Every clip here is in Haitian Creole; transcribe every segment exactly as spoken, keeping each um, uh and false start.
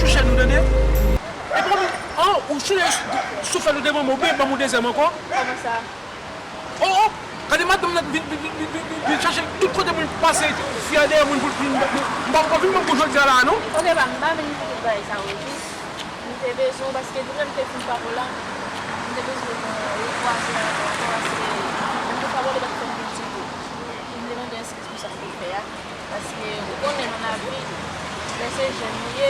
Chouchè nou tande. Epi w di, an, ou chouchè souflèt ou te ban mwen, ou byen ban m yon dezyèm ankò. Kòman sa? Oh, oh, gade madanm nan vin, vin, vin, vin, vin, vin chache tout kote pou l pase, fè dèyè moun pou, pou, pou, m pa, m pa vin ban kou jodi a la, non. Ok, pa, m pa vin pou tout bagay sa yo, jis, m te bezwen w, paske depi lè m te fin pa w la, m te bezwen nou rekwaze ankò, paske m te pa wè li pa t fè m vin ditou. M te mande eskiz pou sa m te fè a. Paske ou konnen nan lavi, lè se jèn ou ye,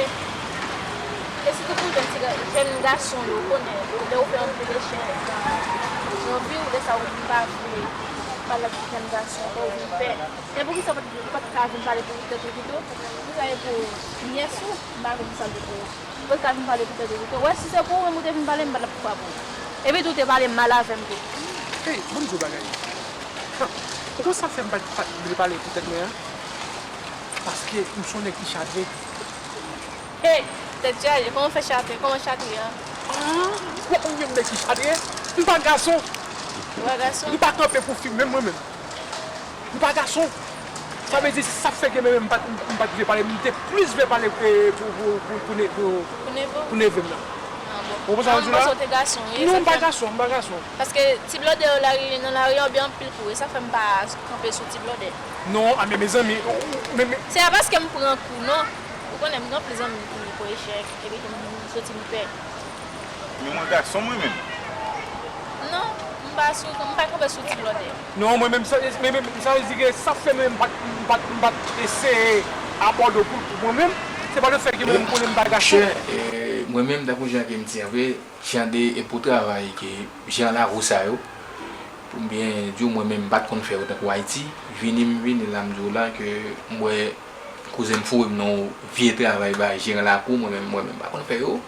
e sitou pou jèn ti ga-, jèn gason yo, ou konnen, lè ou fè anpil echèk nan, nan vi w, lè sa ou vin pa vle pale ak jèn gason ankò, ou vin pè. E poukisa ou pa t, ou pa t ka vin pale pou tèt ou pito? Poukisa e pou nyès ou? M pa konn sa l te pou ou. Ou pa t ka vin pale pou tèt ou pito. Wè, si se pou ou menm ou te vin pale, m pa t ap frape w. Epi tou, ou te pale mal avè m tou. Hey, ban m di w bagay. Ou konn sa fè m pa t, pa t vle pale pou tèt mwen an? Paske m se yon nèg ki chatre. Hey, tèt chaje, kòman w fè chatre? Kòman chatre an? Ah, ou wè m yon nèg ki chatre? M pa gason. Ou pa gason? M pa kanpe pou fi menm mwen menm. M pa gason. Sa vle di, sa fè ke menm m pa t, m pa t vle pale, m te plis vle pale, eh, pou, pou, pou, pou ne-, pou, pou neve m nan. Ah, bon. Ou konprann sa m vle di w la? Non, m pa gason, m pa gason. Paske ti blòdè yo lari, nan lari an byen anpil kou, e sa fè m pa kanpe sou ti blòdè. Non, a, men mezanmi, men, men. Se pa paske m pran kou, non. Ou konnen, m gen anpil zanmi ki pran echèk, epi tou m soti m pè. Men mwen gason mwen menm. Non, m pa sou, m pa kanpe sou ti blòdè. Non, mwen menm, sa, men, men, sa vle di ke sa fè mwen, m pa t, m pa t, m pa t eseye abòde w pou, pou mwen menm, se pa le fèt ke mwen menm m konnen m pa gason. Chè, e, mwen menm, tankou jan ke m di an vre, jan de, e pou travay ke jan lakou sa yo, pou m byen di w, mwen menm, m pa t konn fè yo tankou Ayiti. Vini, m vini la, m di w la ke m wè kouzen m foure m nan yon vye travay ba jeran lakou, mwen menm, mwen menm, m pa konn fè yo.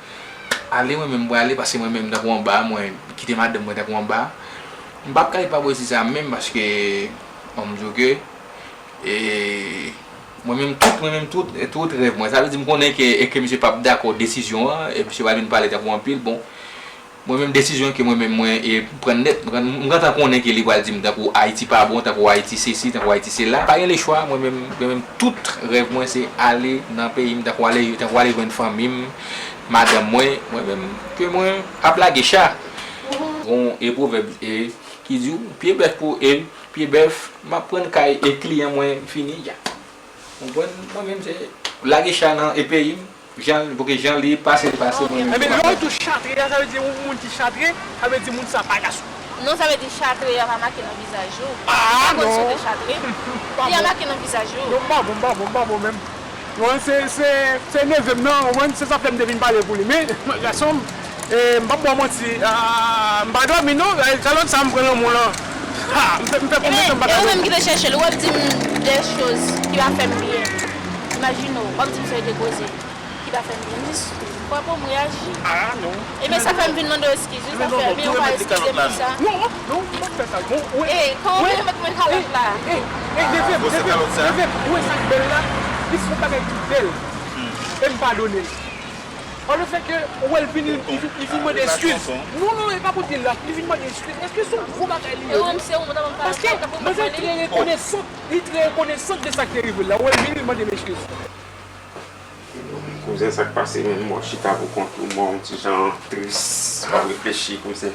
Ale, mwen menm, m prale, pase mwen menm, tankou anba, mwen kite madanm mwen tankou anba. M p ap ka di pa bwezi sa menm, paske, bon, m di w ke, e, mwen menm tout, mwen menm tout, e, tout rèv mwen. Sa vle di, m konnen ke, e ke misye p ap dakò desizyon an, e misye pral vin pale tankou anpil, bon, mwen menm, desizyon ke mwen menm, mwen, e, pran nèt, m, m gentan konnen ke li pral di m tankou Ayiti pa bon, tankou Ayiti sesi, tankou Ayiti sela. Pa gen lechwa, mwen menm, mwen menm, tout rèv mwen, se ale nan peyi m, tankou ale, tankou ale jwenn fanmi m, madanm mwen, mwen menm, ke mwen ap lage cha. Gon, e, pwovèb, e, ki di w, pye bèf pou, e, pye bèf, m ap pran kay, e, kliyan mwen, fini, ya. Konprann? Mwen menm, se lage cha nan, e, peyi m. Jan, pou ke jan li pase, li pase, mwen menm. Ebyen, lè w di w chatre a, sa vle di yon moun ki chatre, sa vle di moun sa pa gason. Non, sa vle di chatre a pa make nan vizaj ou. Ah, non. M pa konn si w te chatre. Li pa make nan vizaj ou. Non, m pa bon, m pa bon, m pa bon menm. Non, se, se, se neve m nan, ou konprann, se sa fè m te vin pale pou li. Men, gason m, e, m p ap ba w manti, ah, m pa dòmi non, e, kalòt sa m pran nan men w lan. Ha, m fè, m fè konbyen tan m pa ta dòmi. E ou menm ki te chèche l, w ap di m de choz ki pa fè m byen. Imajine w, w ap di m sa yo te koze. Ki pa fè m byen, jis frape m, reyaji. Ah, non. Ebyen, sa fè m vin mande w eskiz, wi, sa fè, men ou pa eskize m pou sa. Non, non, ou pa fè sa. Bon, ou wè. E, kòman ou met mwen kalòt la? E, e, leve m, leve m, leve m. Ou wè sa k bèl la? Li fè yon bagay ki bèl. E m padone l. An le fè ke ou wè l vini, li vin, li vin mande eskiz. Non, non, e pa pou di l la. Li vin mande eskiz. Eskiz se yon gwo bagay li ye. Paske manzè trè rekonesan. Li trè rekonesan de sa k te rive l la. Ou wè l vini, li mande m eskiz. Kouzen, sa k pase menm? Mò chita pou kont ou, mò yon ti jan tris, w ap reflechi kouzen.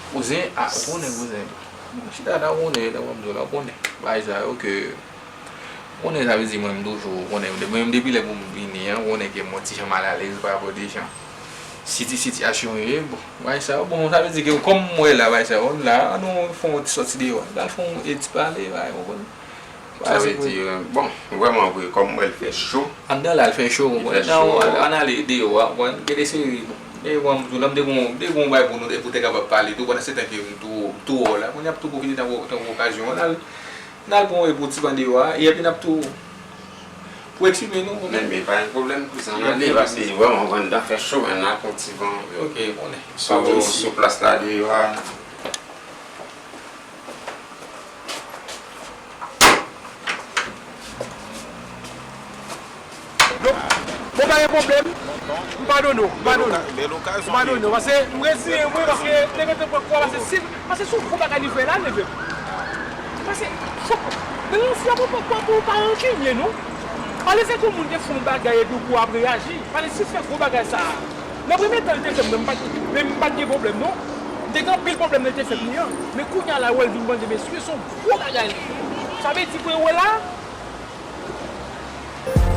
Kouzen, a, ou konnen kouzen. Mò chita la, ou konnen, jan w ap di w la, ou konnen. Bagay sa yo ke, ou konnen, sa vle di mwen menm toujou, ou konnen, mwen menm depi lè pou m vini an, ou konnen ke mwen ti jan malalèz pa rapò de jan siti-, sitiyasyon yo ye, bon, bagay sa yo, bon, sa vle di ke kòm mwen la, bagay sa yo, la, ann nou fè yon ti sòti deyò, n al fè yon ti pale, bagay, ou konprann? Sa vle di, bon, vrèman vre, kòm mwen l fè cho. Anndan la, l fè cho, ou konprann? Ann ale deyò a, ou konprann? Gen de seri, bon, de bon, lè m te gon, m te gon bagay pou nou, pou te kapab pale tou, pandan se tan ke m tou, m tou wè w la, kounye a m ap tou pwofite tankou, tankou okazyon an, n al, n al pran yon ti ban deyò a, e epi n ap tou, pou eksprime nou, ou konprann? Men, men, pa gen pwoblèm pou sa, n ale, paske vrèman, vrèman, anndan fè cho, men n al pran ti van. Ok, konnen. Sou, sou plas la, deyò a. Donk, bon, pa gen pwoblèm. M padone w, m padone w. M padone w, paske m reziyen mwen, paske te gentan pran kou a, paske si, paske se yon gwo bagay li fè la, neve. Paske, fòk, men yon fi a pran kou a pou pa rankinye, non. Pale se kou moun te fè yon bagay epi ou ap reyaji. Pale si fè gwo bagay sa a. Nan premye tan, li te fè m, men m pa t, men m pa t gen pwoblèm, non. M te gen anpil pwoblèm lè li te fè m li an. Men kounye a la, wè l vin mande m eskiz, se yon gwo bagay li ye. Sa vle di, pou wè la,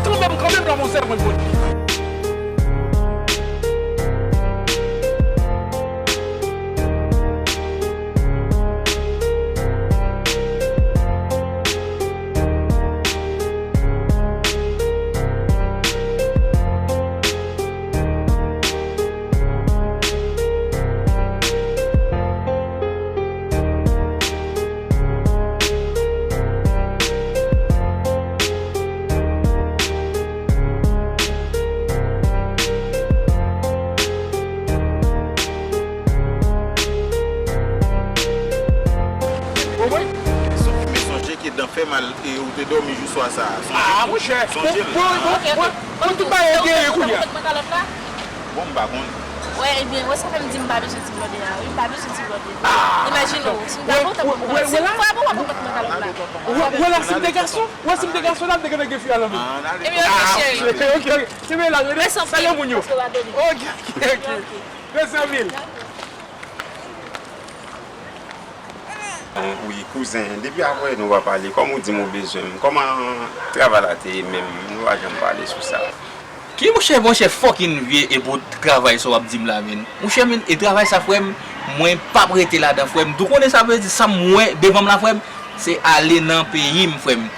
kanmenm, kanmenm la, monchè, mwen, mwen. Ou konprann? Men sonje ke dan fè mal e ou te dòmi jou swa sa a. Sonje, ah, monchè, sonje l. Bon, bon, bon, bon, tout bagay genyen kounye a. Bon, m pa konn. Wè, ebyen, wè sa fè m di m pa bezwen ti blòdè a, wi, m pa bezwen ti blòdè. Ah! Imajine w, si m ta kontan pou m pran, si m ta kontan pou m pran pantalon la. Wè, wè la, si m te gason, wè, si m te gason, la, m te gentan gen fi a nan men. Ebyen, ok, cheri. Ok, ok. Kenbe la, rete. Salye moun yo. Ok, ok, ok. Mezanmi. Bon, wi, kouzen, depi apre nou pa pale, kòman w di m ou bezwen m? Kòman travay la te ye menm? Nou pa janm pale sou sa. Ki monchè, monchè, fucking vye e bout travay sa w ap di m la, menn. Monchè, menn, e travay sa, frè m, mwen p ap rete ladan, frè m. Ou konnen sa vle di sa m wè devan m la, frè m? Se ale nan peyi m, frè m.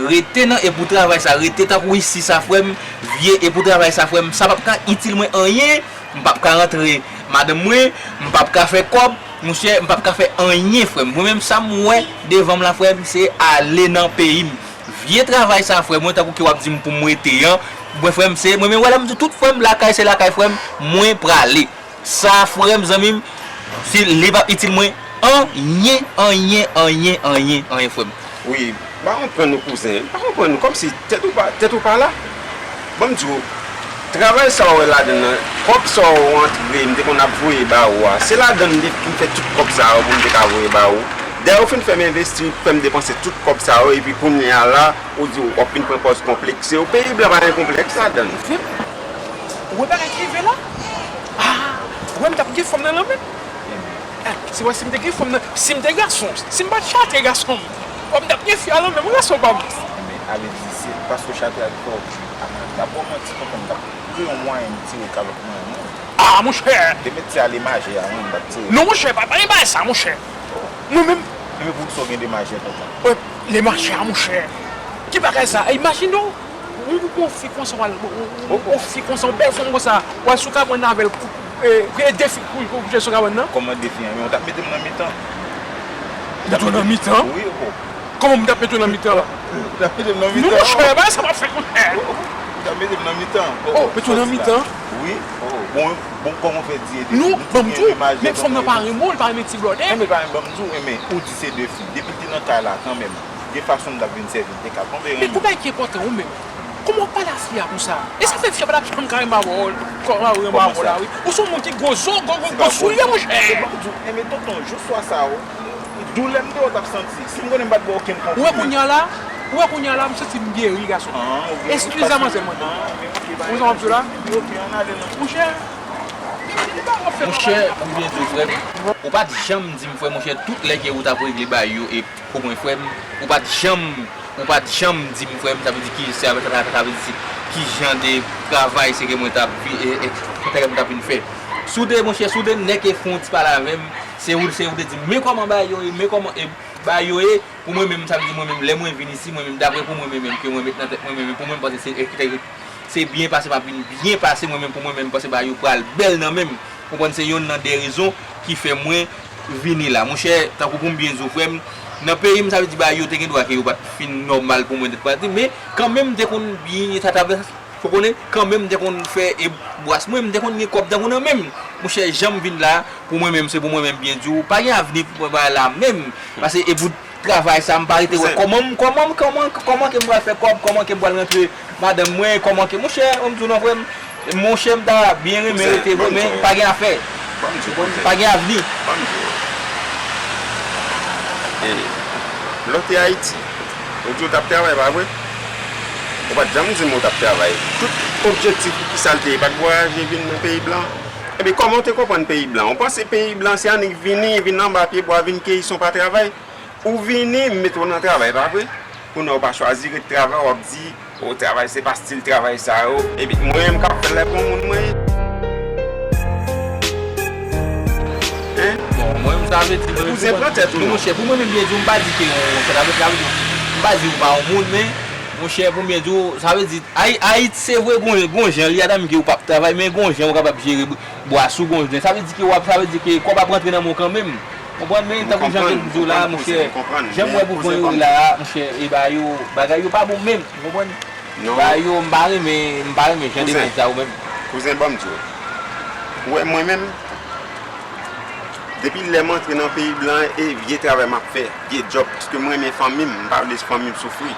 Rete nan e bout travay sa, rete tankou isi sa, frè m. Vye e bout travay sa, frè m. Sa p ap ka itil mwen anyen. M p ap ka rantre madanm mwen, m p ap ka fè kòb, monchè, m p ap ka fè anyen, frè m. Mwen menm, sa m wè devan m la, frè m, se ale nan peyi m. Vye travay sa, frè mwen, tankou ke w ap di m pou m rete an, mwen, frè m, se, mwen menm, wè, lè m di tout, frè m, lakay, se lakay, frè m, mwen prale. Sa, frè m, zanmi m, se li p ap itil mwen anyen, anyen, anyen, anyen, anyen, frè m. Wi, m pa konprann ou, kouzen. M pa konprann ou. Kòmsi tèt ou pa, tèt ou pa la. Ban m di w, travay sa w wè ladan l lan, kòb sa w antre, m te konn ap voye ba ou a, se ladan l m te, m fè tout kòb sa yo pou m te ka voye ba ou. Dayè, ou fin fè m envesti, fè m depanse tout kòb sa yo, epi kounye a la, ou di w ap vin pran pòz konplekse. Ou peyi blan pa gen konplèks ladan l. Ou wè bagay ki rive la? Ah, ou wè m t ap gen fanm nan lan menm? Eh, se wè si m te gen fanm nan, si m te gason, si m pa t chatre gason m, wè m t ap gen fi a lan menm, gason pa m. Men, ale di, se paske w chatre a ki fè w, a, m t ap ba w manti, tonton, m t ap kreye yon mwayen m tire w kalòt nan men w. Ah, monchè! Te met ti a lemajè a, wi, m t ap tire. Non, monchè, pa, pa gen bagay sa, monchè. Mwen menm. Epi pou kisa w gen lemajè, tonton? Wi, lemajè a, monchè. Ki bagay sa? Imajine w, ou, ou, ou fi konsa, w al, ou, ou, ou fi konsa, yon bèl fanm konsa, w al sou kabann avè l, e, e de fi pou, pou kouche sou kabann nan? Kòman de fi an? Men w t ap mete m nan mitan. Mete w nan mitan? Wi, o. Kòman m t ap mete w nan mitan la? Ou t ap mete m nan mitan. Non, monchè, bagay sa p ap fèt, monchè. Ou t ap mete m nan mitan. Oh, mete w nan mitan? Wi. Bon, bon, kòman w fè di e de fi? Non, ban m di w, men fanm nan pa renmen w, li pa renmen ti blòdè. Enben, pa renmen, ban m di w, enben, ou di se de fi. Depi l te nan kay la, kanmenm, gen fason m t ap vin sèvi l, te ka tonbe renmen. Men pou bagay ki enpòtan, ou menm, kòman w pale a fi a konsa? E sa fè fi a pa t ap janm ka renmen avè w, kòman renmen avè w la, wi. Ou se yon moun ki gwo zo, gwo, gwo, gwo soulye, monchè. Se pa vre. Se ban m di w, enben, tonton, jou swa sa, o, doulè m te wè w t ap santi. Si m konnen m pa t ba w okenn konpliman. Ou wè kounye a la? Ou wè kounye a la, m santi m geri, gason. Ah, ou geri. Eskize manzè mwen. Ah, men ok, pa gen pwoblèm. Ou konprann sa m ap di w la? Ok, ann ale non. Monchè, li pa wè fè travay la. Monchè, pou byen di w, frè m, ou pa t janm di m, frè, monchè, tout lè ke ou t ap regle bagay yo e pou mwen, frè m, ou pa t janm, ou pa t janm di m, frè m, sa vle di ki, sa, sa, sa vle di ki jan de travay se ke mwen t ap vi-, e, e, e, mwen t ap vin fè. Si w te, monchè, si w te nèk e fè yon ti pale avè m, se ou, se ou te di m, men kòman bagay yo ye, men kòman, e, bagay yo ye, pou mwen menm, sa vle di mwen menm, lè mwen vin isi, mwen menm, daprè pou mwen menm, menm, ke mwen met nan tèt mwen menm, menm, pou mwen, m panse se, e, ki te, se byen pase, m ap vin byen pase, mwen menm, pou mwen menm, m panse bagay yo pral bèl nan men m. Ou konprann, se yonn nan de rezon ki fè mwen vini la. Monchè, tankou pou m byen di w, frè m, nan peyi m, sa vle di bagay yo te gen dwa ke yo pa t fin nòmal pou mwen nèt, pa di, men kanmenm, m te konn byen, sa t ap Ou konnen, kanmenm, m te konn fè e bwas mwen, m te konn gen kòb tankou nan men m. Monchè, jan m vin la, pou mwen menm, se pou mwen menm byen di w, pa gen avni pou mwen bagay la menm. Paske e bout travay sa, m pa rete wè kòman m, kòman m, kòman, kòman ke m pral fè kòb, kòman ke m pral rantre madanm mwen, kòman ke, monchè, m di w non, frè m, monchè, m ta byen renmen rete vre, men pa gen afè. Pa gen avni. Lè w te Ayiti, ou di w t ap travay, pa vre? Ou pa t janm di m ou t ap travay. Tout objektif ou ki sa l te ye, pa t vwayaje vin nan peyi blan? Ebyen, kòman w te konprann peyi blan? Ou panse peyi blan se annik vini, vin anba pye bwa, vin keyi son pa travay? Ou vini, m mete w nan travay, pa vre? Kounye a ou pa chwazi ret travay, w ap di, o, travay se pa stil travay sa yo. Epi mwen menm k ap fè l la, bon moun mwen ye. Hein? Bon, mwen menm sa vle di, mwen, kouzen, pran tèt ou non. Monchè, pou mwen menm byen di w, m pa di ke yon, sa vle di, m pa di ou pa yon moun, men, monchè, pou mwen di w, sa vle di, Ay-, Ayiti, se vre, gon, gon jan, li atann ke ou p ap travay, men gon jan ou kapab jere bwa sou gon jan. Sa vle di ke w ap, sa vle di ke kòb ap rantre nan men w kanmenm. Konprann, men tankou jan ke m di w la, monchè, jan m wè pou pran yo la, monchè, e ba yo, bagay yo pa bon menm, ou konprann? Ba yo, m pa renmen, m pa renmen jan de moun sa yo menm. Kouzen, ban m di w. Ou wè mwen menm, depi lè m antre nan peyi blan e vye travay m ap fè, vye djòb, paske m renmen fanmi m, m pa vle fanmi m soufri.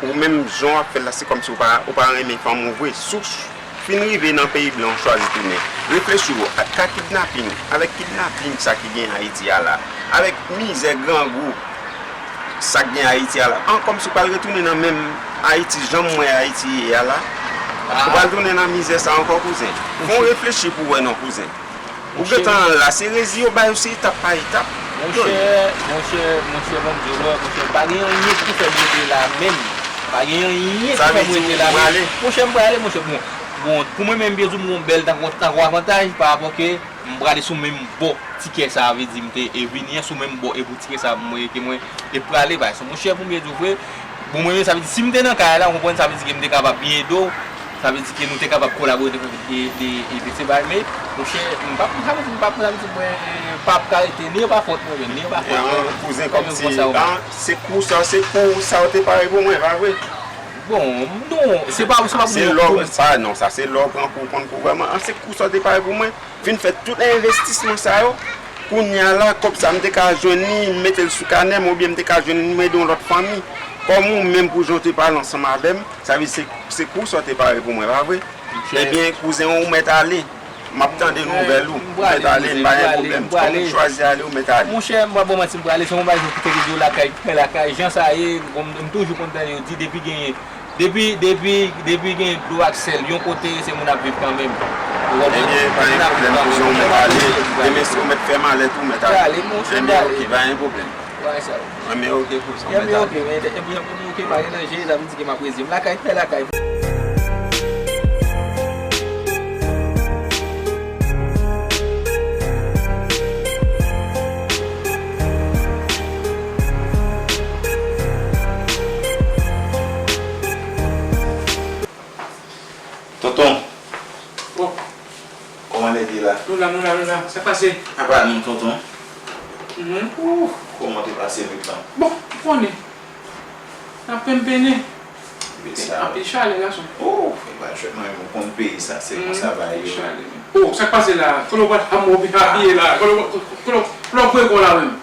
Ou menm jan w ap fè l la, se kòmsi ou pa, ou pa renmen fanmi w vre. Si w fin rive nan peyi blan, w chwazi tounen. Reflechi w, ak ka kidnaping, avèk kidnaping sa ki gen Ayiti a la, avèk mizè, grangou, sa k gen Ayiti a la, an, kòmsi w pral retounen nan menm Ayiti, jan m wè Ayiti ye a la? Ou pral tounen nan mizè sa ankò, kouzen? Fè w reflechi pou w wè non, kouzen. Ou gentan la, se rezi yo ba yo, se etap pa etap. Monchè, monchè, monchè, ban m di w, monchè, pa gen anyen ki pou fè m rete la menm. Pa gen anyen ki pou fè m rete la menm. Monchè, m prale, monchè, bon, bon, pou mwen menm, byen di, m gon bèl tankou, tankou avantaj, pa rapò ke m prale sou menm bò tikè sa, vle di, m te, e vini an sou menm bò, e pou tikè sa, mwen, ke mwen, e prale, bay, se monchè, pou m byen di w vre, bon, mwen menm, sa vle di, si m te nan kay la, ou konprann, sa vle di ke m te kapab byen ede w, sa vle di ke nou te kapab kolabore, te fè de, de, de, de se bagay, men, monchè, m p ap, sa vle di, m p ap, sa vle di, mwen, eh, pa ap ka rete, ni an pa fòt mwen menm, ni an pa fòt mwen. Kouzen, kòmsi, se kou sa, se kou sa w te pare pou mwen, pa vre? Bon, non, se pa, se pa pou mwen. Sa, non, sa, se lè w pran kou, w konn kou vrèman. An, se kou sa w te pare pou mwen. Fin fè tout envestisman sa yo. Kounye a la, kòb sa, m te ka jwenn li, m mete l sou kanè m, oubyen m te ka jwenn li, m ede yon lòt fanmi. Kòm ou menm, pou jan w te pale ansanm avè m, sa vle di se, se kou sa w te pare pou mwen, pa vre? Ebyen, kouzen, ou mèt ale. M ap tande nouvèl ou. Ou mèt ale, m pa gen pwoblèm. Kòm ou chwazi ale, ou mèt ale. Monchè, m pa ba w manti, m prale, se yon bagay ki te di w lakay, lakay, jan sa ye, m, m toujou konn tande yo di, depi genyen Depi, depi, depi gen dlo ak sèl yon kote, se moun ap viv kanmenm. Ou konprann? Ebyen, pa gen pwoblèm, kouzen, ou mèt ale. Demen, si ou mèt fè malèt ou, ou mèt ale. Ebyen, oke, pa gen pwoblèm. Ebyen, oke, kouzen, ou mèt ale. Ebyen, oke, pa gen danje, sa vle di ke m ap rezi m lakay, fè lakay. Tonton. Bon. Kòman nèg ye la? Nou la, nou la, nou la. Sa k pase? Apa nou, tonton? Mhm. Ouh, kòman te pase nwit lan? Bon, ou konnen. N ap penpennen. Anpil chalè, gason. Oh, e pa jwèt non, men ou konn peyi sa, se konsa bagay yo. Anpil chalè. Oh, sa k pase la? Kote w pral, a, m wè w byen abiye la. Kote w, kote w, kote w bwè kò la menm?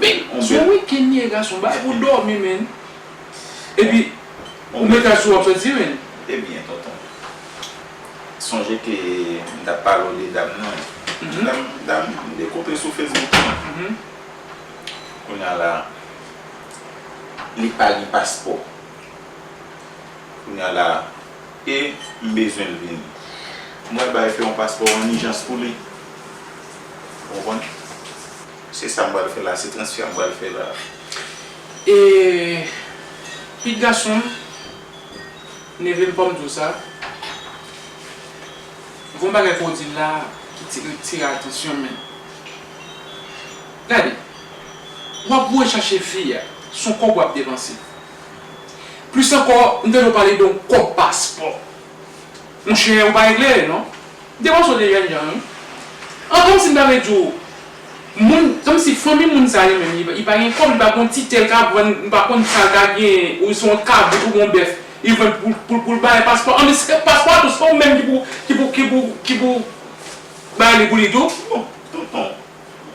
Men, se yon wikenn li ye, gason, bagay pou dòmi, men. Epi, ou mete sou w ap soti, men. Ebyen, tonton. Sonje ke m t ap pale w de dam nan. Mhm. Dam, dam, m te kote sou Facebook lan. Mhm. Kounye a la, li pa gen paspò. Kounye a la, e m bezwen l vini. M pral bay fè yon paspò an ijans pou li. Ou konprann? Se sa m pral fè la, se transfè a m pral fè la. E, pitit gason m, neve m, fò m di w sa. Gon bagay ke w di la ki ti, retire atansyon m, men. Gade, w ap voye chache fi a, se yon kòb w ap depanse. Plis ankò, m tande w pale de yon kòb paspò. Monchè, ou pa eklere, non? M te panse w te jènjan, wi. An, kòmsi m ta vle di w, moun, kòmsi fanmi moun sa li menm, li, li pa gen kòb, li pa gon titè l ka vann, m pa konn sa l ka gen, ou se yon kabrit ou yon bèf, li vann pou, pou, pou l bay paspò. An, men se paspò a tou, se ou menm ki pou, ki pou, ki pou, ki pou bay li pou li tou. Bon, tonton,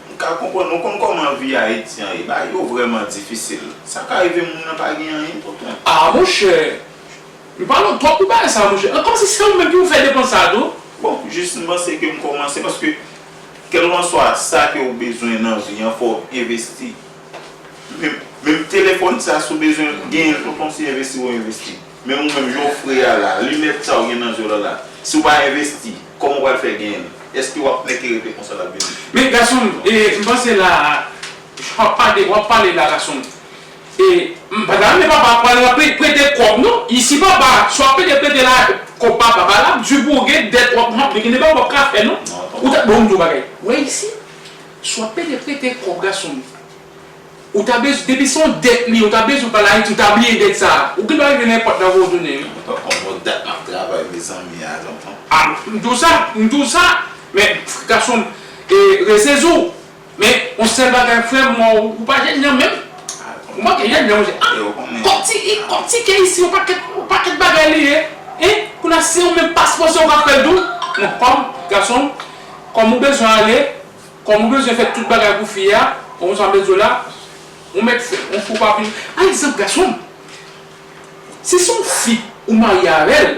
m ka konprann, ou konn kòman vi Ayiti an ye, bagay yo vrèman difisil. Sa ka rive moun nan pa gen anyen, tonton. A, monchè! M pa lòt twòp pou bagay sa, monchè. An, kòmsi se ou menm ki pou fè depans sa tou? Bon, jis m panse ke m kòmanse, paske kèlkanswa sa ke w bezwen nan vi an, fò w envesti. Men, Menm telefòn sa, si w bezwen genyen l, tonton, se envesti w envesti. Menm ou menm, jan w fre a la, linèt sa w gen nan je w la la, si w pa envesti, kòman w pral fè genyen l? Èske w ap nèke rete konsa l ap vini? Men gason m, e, m panse la, w ap pale, w ap pale la, gason m. E, m pa ta renmen papa pral pre-, prete kòb, non. Isi, papa, si w ap prete, prete la, kòb papa, papa la, di pou w gen dèt, w ap, w ap, men gen de bagay w ap ka fè, non. Ou ta, bon, m di w bagay. Wè isi, si w ap prete, prete kòb, gason m, ou ta bezwen, depi se yon dèt li, ou ta bezwen pale Ayiti, ou ta bliye dèt sa a. Ou gen dwa rive nenpòt la pou w tounen, wi. Tonton, bon, dat m ap travay, mezanmi, a, tonton. A, m di w sa, m di w sa, men, gason m, e, resezi w. Men, yon sèl bagay, frè m, ou, ou pa jèn jan menm. Ou manke jèn jan, monchè. Ah, kòb ti, kòb ti ke isi, yon pakèt, yon pakèt bagay li ye. Hein? Kounye a, se yon menm paspò, se ou k ap fè l tou. Bon, kòm, gason m, kòm ou bezwen ale, kòm ou bezwen fè tout bagay pou fi a, ou sa m bezwen la, ou mèt fè, ou fou pa vin. Pa egzanp, gason m, si se yon fi ou marye avè l,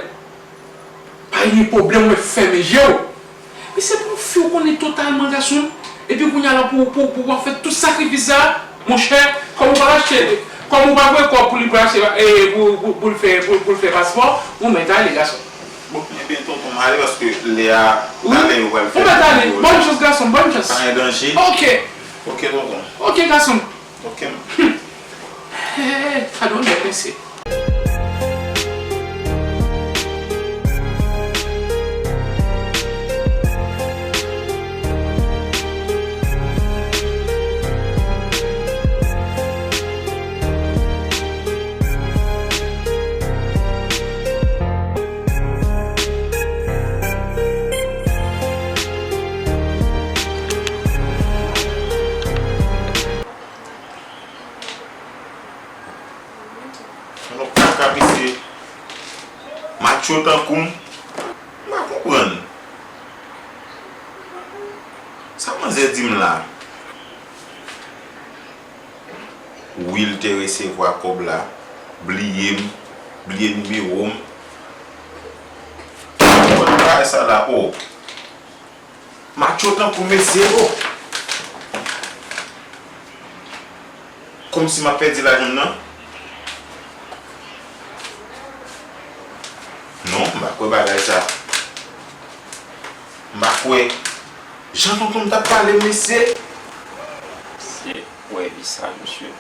pa gen pwoblèm, ou mèt fèmen je w. Men se pou yon fi ou konnen totalman, gason m. Epi kounye a la pou, pou, pou w ap fè tout sakrifis sa a, monchè, kòm ou pa achte, kòm ou pa voye kòb pou li pou achte, e, pou, pou, pou l fè, pou, pou l fè paspò, ou mèt ale, gason. Bon, ebyen, tonton, m ale paske lè a, wi, talè yo pral fè. Ou mèt ale. Bòn chans, gason m, bòn chans. Pa gen danje. Ok. Ok, tonton. Ok, gason m. Ok, m. Hey, I don't know, mesye. Yon kaka mesye. Macho tankou m. M pa konprann. Sa manzè di m la? Wi, l te resevwa kòb la. Bliye m. Bliye nimewo m. Konn bagay sa la, o. Macho tankou mesye, o. Kòmsi m ap pèdi lajan m nan? Non, m pa kwè bagay sa. M pa kwè. Jan tonton m t ap pale, mesye. Se wè vi sa, mesye.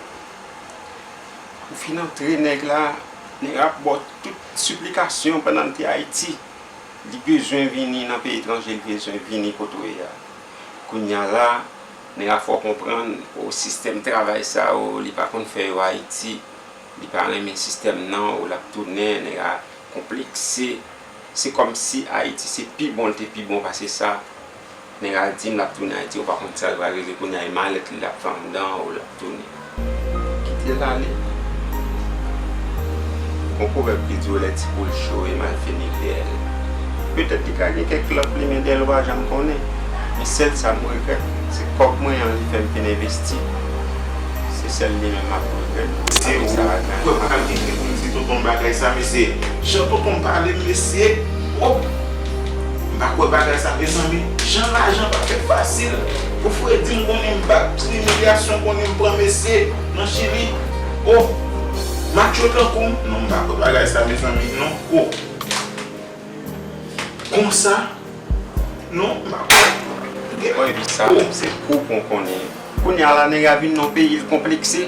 Ou fin antre nèg la, nèg la ap ba w tout siplikasyon pandan l te Ayiti. Li bezwen vini nan peyi etranje, li bezwen vini kote w ye a. Kounye a la, nèg la fè w konprann, o, sistèm travay sa, o, li pa konn fè yo Ayiti. Li pa renmen sistèm nan, o, l ap tounen, nèg la konplekse. Se kòmsi Ayiti se pi bon, l te pi bon pase sa. Nèg la di m l ap tounen Ayiti, ou pa konn sa l pral regle kounye a, e malèt li l ap fè anndan, ou l ap tounen. Kite l ale. Gon pwovèb ki di w lè ti poul cho e malfini dèyè l. Petèt li ka gen kèk lòt plimen dèyè l, ou pa janm konnen. Men sèl sa m regrèt, se kòb mwen an li fè m fin envesti. Se sèl li menm m ap regrèt. Mesye, ou kwè pral gen kèk moun di tonton bagay sa, mesye? Jan tonton pale, mesye. O! M pa kwè bagay sa, mezanmi. Jan lajan pa fèt fasil. Pou fredi m konnen m bat, pou imilyasyon konnen m pran, mesye, nan Chili. O! Macho tankou m. Non, m pa kwè bagay sa, mezanmi. Non. O! Konsa? Non, m pa kwè. Wi, epi sa, se kou pou w konnen. Kounye a la, nèg la vin nan peyi, l konplekse.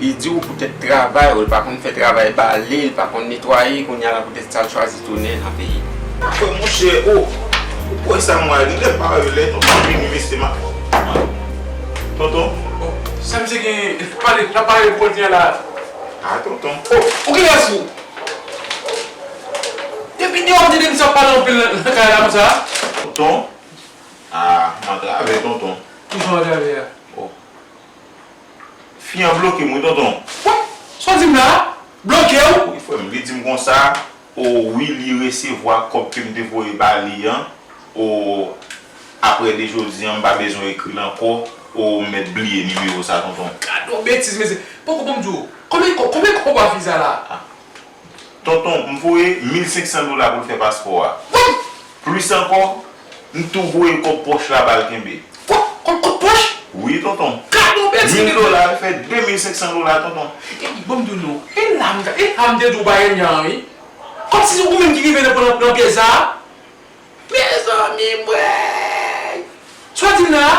Li di w poutèt travay, ou l pa konn fè travay bale, l pa konn netwaye, kounye a la poutèt sa l chwazi tounen nan peyi. Apre, monchè, o, ou kwè sa m wè, li lè pa yo lè tonton vini, mesye, m ap. Tonton? O, sa misye gen, pale, l ap pale kounye a la. A, tonton. O, ou gen lè fou. Depi deyò m tande misye ap pale anpil nan, nan kay la konsa. Tonton? A, m atravè, tonton. Kijan w atravè a? O. Fi an bloke m, wi, tonton. Wè, sa w di m la? Bloke w? Wi, frè m, li di m konsa, o, wi, li resevwa kòb ke m te voye ba li an, o, aprè de jodi an, m pa bezwen ekri l ankò, o, m mèt bliye nimewo sa, tonton. Gad yon betiz, mesye. Poko ban m di w, konbyen kòb, konbyen kòb w a fi sa la? A. Tonton, m voye mil senk san dola pou l fè paspò a. Wouy! Plis ankò, m tou voye kòb pòch la ba l kenbe. Kòb, kòb, kòb pòch? Wi, tonton. Gad yon betiz. Mil dola, l fè de mil senk san dola, tonton. E, ban m di w non. E la m, e la m te di w pa renmen an, wi. Kòmsi se ou menm ki rive nan, nan, nan pyès sa a. Mezanmi, mwen. Sa w di m la a?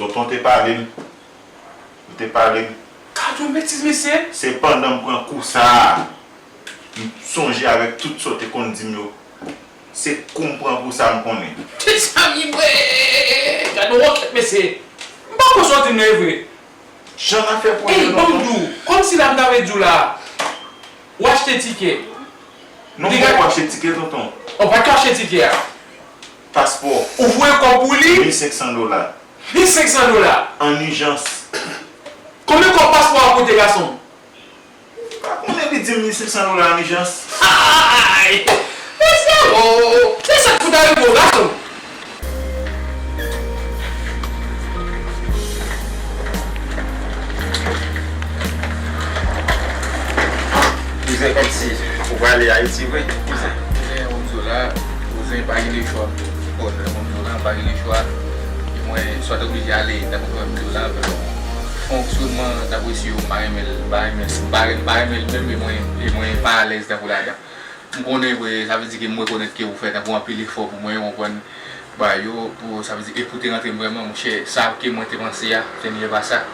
Tonton te pale m. Li te pale m. Gad yon betiz, mesye. Se pandan m pran kou sa a, m sonje avèk tout sa w te konn di m yo. Se kou m pran kou sa a m konnen. Mezanmi, mwen. Gad yon wòkèt, mesye. M pa kwè sa w di m nan e vre. Jan n ap fè pwojè, tonton. Ey, ban m di w, kòmsi la m ta vle di w la, w achte tikè. Non, m poko achte tikè, tonton. Ou pa t ka achte tikè a? Paspò. Ou voye kòb pou li? Mil senk san dola. Mil senk san dola? An ijans. Konbyen kòb paspò a koute, gason m? M pa konnen, li di m mil senk san dola an ijans. Ay! Mesye o! Se sa k fout arive w, gason m? Kouzen, kòmsi ou prale Ayiti vre, kouzen? Kouzen, ban m di w la, kouzen, pa gen lechwa. Bon, ban m di w la, pa gen lechwa. E mwen, swa te oblije ale, tankou frè m di w la, fonksyonman, tankou isi yo, m pa renmen l, m pa renmen, m pa renmen, m pa renmen l menm, e mwen, e mwen pa alèz tankou ladan. M konnen vre, sa vle di ke m rekonèt ke ou fè tankou anpil efò pou mwen, ou konprann, ba yo, pou, sa vle di, e pou te rantre m vrèman, monchè, sa ke mwen te panse a, se nye pa sa.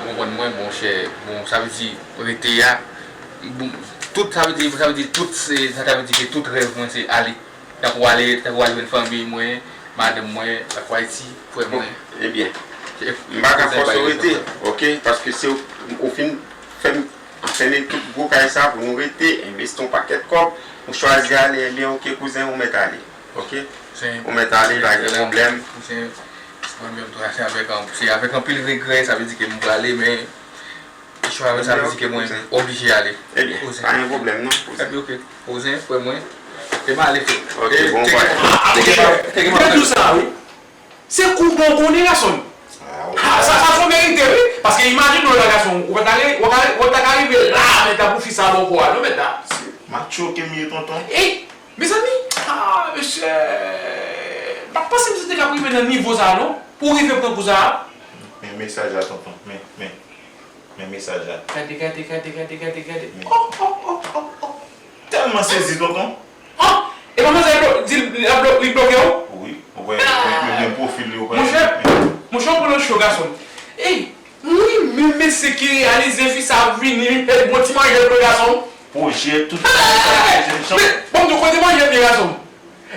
Ou konprann mwen, monchè, bon, sa vle di, rete a, bon, tout, sa vle di, sa vle di, tout, se, sa ta vle di ke tout rèv mwen, se ale. Tankou ale, tankou al jwenn fanmi mwen, madanm mwen, tankou Ayiti, frè mwen. Bon, ebyen, m pa ka fòse w rete, oke? Paske se ou, ou fin fè m anfèmen tout gwo kay sa pou nou rete, envesti yon pakèt kòb, ou chwazi ale, ebyen, oke, kouzen, ou mèt ale, oke? Ou mèt ale, pa gen pwoblèm. Kouzen, kouzen, se mwen menm tou, se avèk, se avèk anpil regrè, sa vle di ke m prale, men Chwa sa vle di ke mwen oblije ale. Ebyen, pa gen pwoblèm non, kouzen. Ebyen, oke. Kouzen, frè mwen. E m ale tou. Oke, bon vwayaj. Te gen pa, te gen pa. Mwen di w sa, wi. Se kou bon konnen, gason m. Ah, sa, sa se yon verite, wi. Paske imajine w la, gason m. Ou pa t ale, ou pa t ale, ou pa t ka rive la, men ta pou fi sa bò kò a, non, mèt la. Se matcho ke m ye, tonton. Ey, mezanmi. Ah, mesye. M pa t panse misye te ka rive nan nivo sa, non. Pou rive pran kou sa. Men mesaj la, tonton. Men, men. Men mesaj la. Gade, gade, gade, gade, gade, gade. Men. Oh, oh, oh, oh, oh. Tèlman sezi, tonton. Ah! E pa manzè blo-, di l, li ap blo-, li bloke w? Wi, ou wè, men, men, men pwofil li, ou pa. Monchè, monchè, ou pran nan cho, gason m. Ey, mwen menm mesye ki reyalize fi sa ap vini, li fè bon ti manje pou gason m. Pwojè, tout bagay sa, pwojè, men, bon, m di w kote manje m ye, gason m.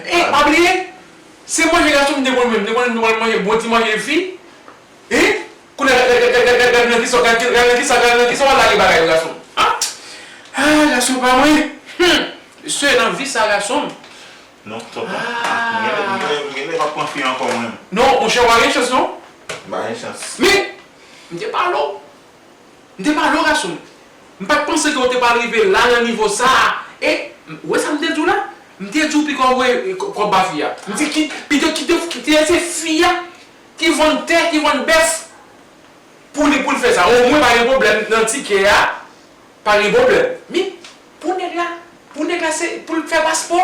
Ey, pa bliye, se manje gason m te konn menm, m te konn manje bon ti manje fi. Hein? Kounye a, gad, gad, gad, gad, gad nan kisa, gad, gad nan kisa, gad nan kisa w al lage bagay yo, gason m. Ah! Ah, gason pa mwen. Hmm. Mesye, nan vi sa, gason m. Non, tonton. Ah. M genlè, m genlè, m genlè pa pran fi ankò, mwen menm. Non, monchè, w pa gen chans, non. M pa gen chans. Men, m te pale w. M te pale w, gason m. M pa t panse ke w te pral rive la nan nivo sa a. E, ou wè sa m te di w la? M te di w pito w voye kò-, kòb ba fi a. M di ki, pito kite, kite se fi a ki vann tè, ki vann bèf pou li, pou l fè sa. Omwen pa gen pwoblèm nan tikè a, pa gen pwoblèm. Men, pou nèg la, pou nèg la se pou l fè paspò,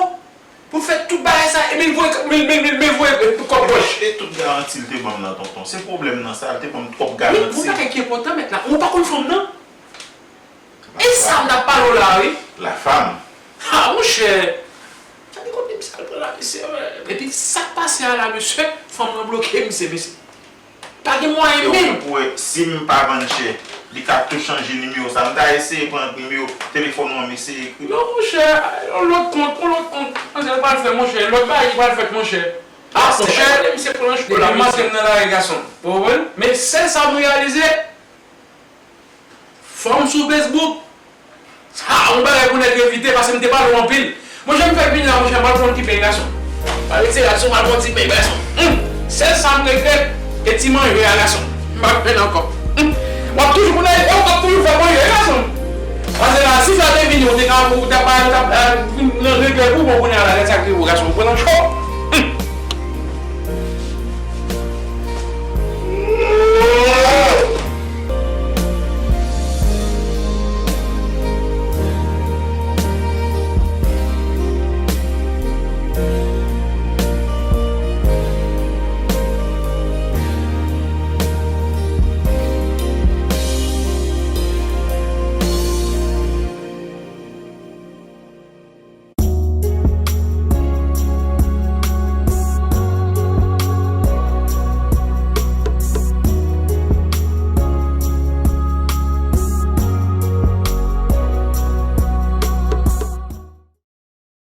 pou l fè tout bagay sa, epi l voye, men, men, men, men voye kòb pòch. E tout garanti l te ban m nan, tonton. Se pwoblèm nan sa, l te ban m twòp garanti. Men, gon bagay ki enpòtan mèt la. Ou pa konn fanm nan? E sa m t ap pale w la, wi. La femme. Ha, monchè. Gade konbyen misye al pran la, mesye. Epi sa k pase a la, mesye, fanm nan bloke misye, mesye. Pa gen mwayen menm. Ou wè, si m pa vann chè, li ka tou chanje nimewo sa. M ta eseye pran nimewo telefòn ou an, m eseye ekri. Non, monchè, yon lòt kont, yon lòt kont. Manzè pral fè, monchè, lòt bagay ki pral fèt, monchè. Ah, monchè, depi maten m nan lari, gason. Ou konprann? Men sèl sa m reyalize, fanm sou Facebook. Ha, yon bagay pou nèg evite, paske m te pale w anpil. Monchè, m fèk vini la, monchè, m al pran ti pen, gason. M al retire rad sou m, al pran ti pen, gason. Hum! Sèl sa m regrèt, e ti manje a, gason. M pa fè l ankò. Hum! W ap toujou pou nèg, w ap toujou fè manje, gason. Paske la, si sa te vini, ou te ka, ou t ap, t ap, eh, nan regrè pou bon kounye a la, sa k rive w, gason. Ou pran nan cho.